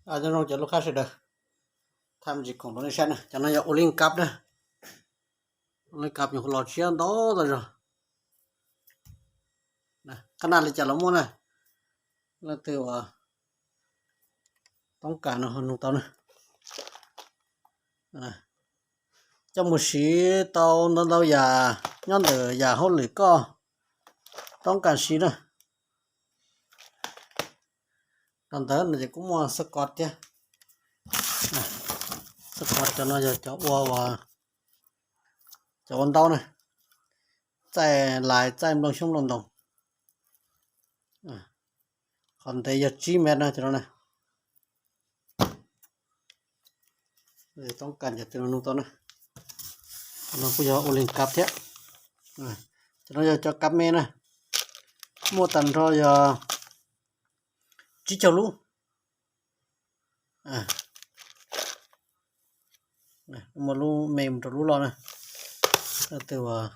Nyob zoo cov lub qab sawv daws, tham ntsis khoom rau nej saib na. Cov no yog ua lij kab na, ua lij kab nyuam qhuav los tshiab ntau tau zog. Qhab naj li cas los muaj na, leej twg uas toob kas no nug tau na. Coj mus siv tau ntau ntau yam nyob ntawm yam hauj lwm koj toob kas siv na. Los ntawd no ces kuj muaj xab kos thiab. Xab kos cov no yog cov ua, cov ua ntaub na, txaij lais txaij nplooj xyoob nplooj ntoos. Qhov ntev yog tsib mev na cov no na. Toob kas cov twg los nug tau na. Cov no kuj yog ua lij kab thiab. Cov no yog cov kab me na, muaj tag nrho yog tsib caug lub. Muaj lub me mus rau lub loj na. Leej twg uas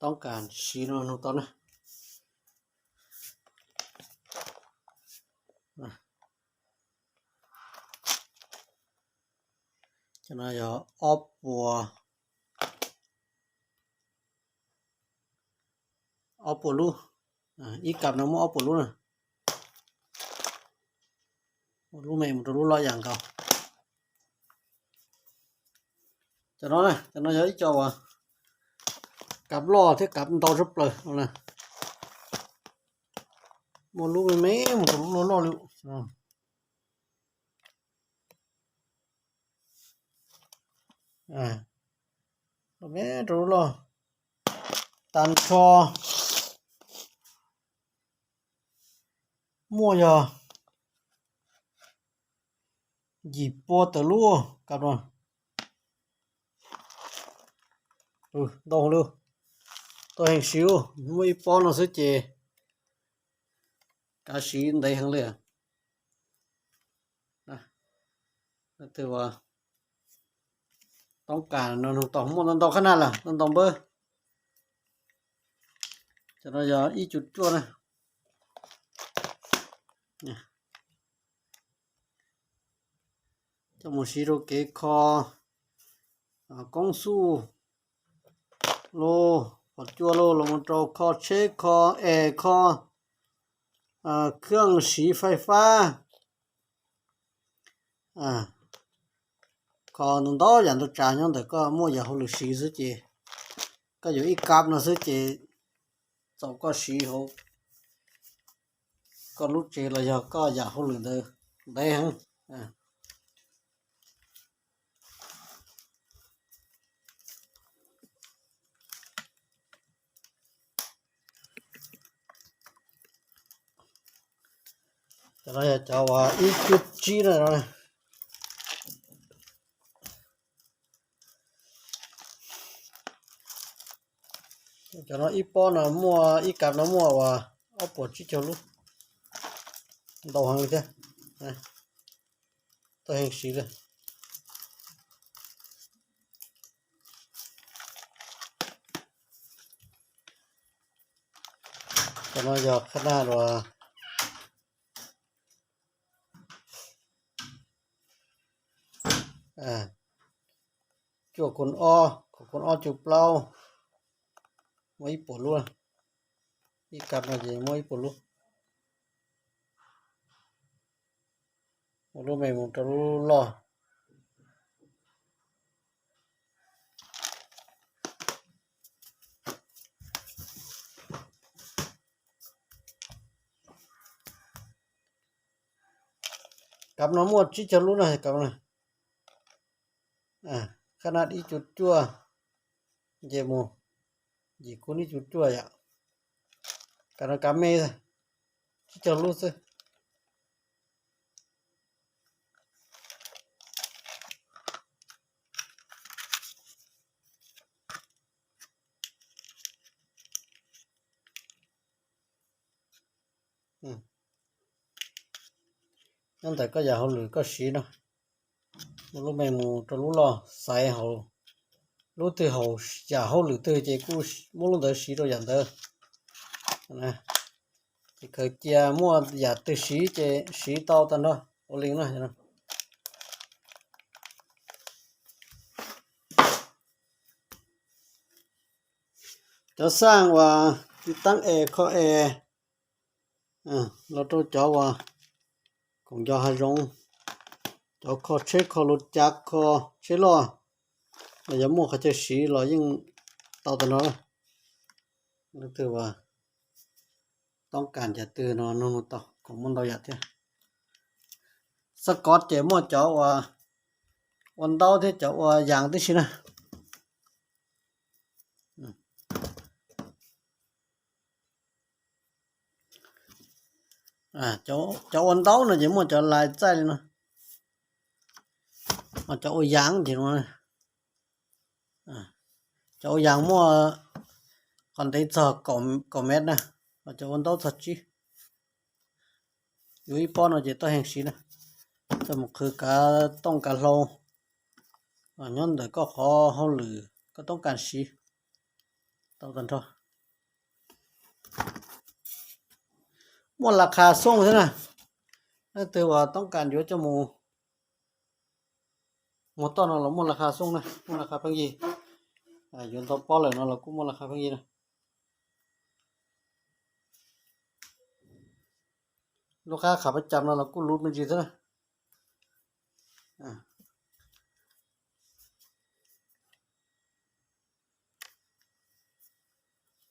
toob kas siv no nug tau na. Cov no yog ob puas, ob puas lub, ib kab no muaj ob puas lub na. Lub me mus rau lub loj yam nkaus. Cov no na, cov no yog ib co uas kab loj thiab kab ntau tshaj plaws no na. Muaj lub me me mus rau lub loj loj li. Lub me rau lub loj, tag nrho muaj yog yim pua tawm lub kab no. Ntau li, tuaj heev siv, muaj ib pob no xwb ces kav siv ntev heev li. Leej twg uas toob kas no nug tau, muaj ntau ntau qhab naj lawm, ntau ntau npawb. Cov no yog ib cuv cuaj na. Coj mus siv rau kev kho koob xuj los, qhov cua los, los mus rau kho tsheb, kho es, kho khab siv fais fab, kho ntau ntau yam ntau tsav nyob ntawm koj muaj yam hauj lwm siv xwb ces, koj yuav ib kab no xwb ces txaus koj siv hauv koj lub tsev los yog koj yam hauj lwm ntawd ntev heev. Cov no yog cov uas ib cuj tsib na. Cov no ib pob no muaj, ib kab no muaj uas ob puas tsib caug lub, ntau heev li thiab. Tuaj heev siv li. Cov no yog qhab naj uas cuaj kun ob, kaum kun ob, cuaj plaub, muaj ib puas lub. Ib kab no ces muaj ib puas lub. Muaj lub me mus rau lub loj. Kab no muaj tsib caug lub na kab no. Qhab naj ib cuj cuaj, nce mus yim kub ib cuj cuaj yom. Kab no kab me, tsib caug lub xwb. Nyob ntawm koj yam hauj lwm koj siv no, muaj lub me mus rau lub loj xaiv hauv, lub twg haum yam hauj lwm twg ces kuj muab lub ntawd siv rau yam ntawd. Ces khaws cia muaj yam twg siv ces siv tau tag nrho. ua li no. Cov xaj uas tiv taab es kho es los rau cov uas koom nco hav zoov, cov kho tsheb kho lub cav kho tsheb loj, los yog muaj qhov chaw siv los yeej tau tag nrho. Leej twg uas toob kas cov twg no nug tau, koom muaj ntau yam thiab. Xab kov ces muaj cov ua ntaub thiab cov ua yas tib si na. Cov ua ntaub no ces muaj cov lais txaij li no, cov ua yas ces no, cov ua yas muaj qhov ntev txog kaum mev na, cov ua ntaub txog tsib. Yuav ib pob no ces tau heev siv na, tau mus qhwv kav tooj kav hlau nyob ntawm koj qhov hauj lwm koj toob kas siv tau tag nrho. Muaj las khas xoo thiab na, leej twg uas toob kas yuav coj mus muag toj no los muaj las khas xoo na, muaj las khas pheej yig. Yuav ntau pob lawm no los kuj muaj las khas pheej yig na. Lub qab qhas pab cas no los kuj lub me ntsis thiab na.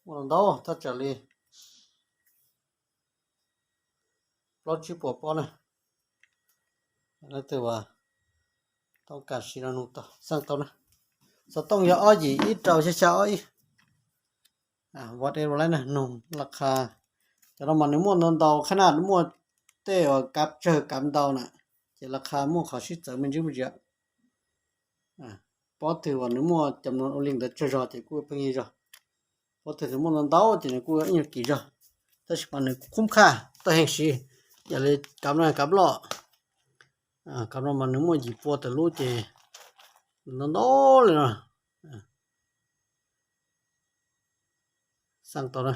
Muaj ntau thaj tsam li plaub tsib puas pob na. Leej twg uas toob kas siv no nug tau, xaj tau na. Xov tooj yog ob yim ib rau xya xya ob ib. Whatever na, nug las khas. Cov no mas nws muaj ntau ntau, qhab naj muaj tej uas kav tsawg kav ntau na, ces las khas muaj qhov sib txawv me ntsis me ntsis. Pob twg uas nws muaj cov no ua li ntawd tsawg zog ces kuj pheej yig zog. Pob twg nws muaj ntau ntau ces nws kuj ib nyuag kim zog, tab sis mas nws khub khaj tau heev siv. Yam li kav no kav loj, kav no mas nws muaj yim pua tawm lub ces ntau ntau li no. Xaj tau na.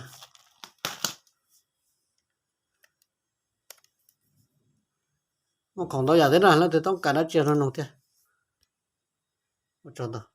Muaj khoom ntau yam thiab na, leej twg toob kas dab tsi no nug thiab. Ua tsaug ntau.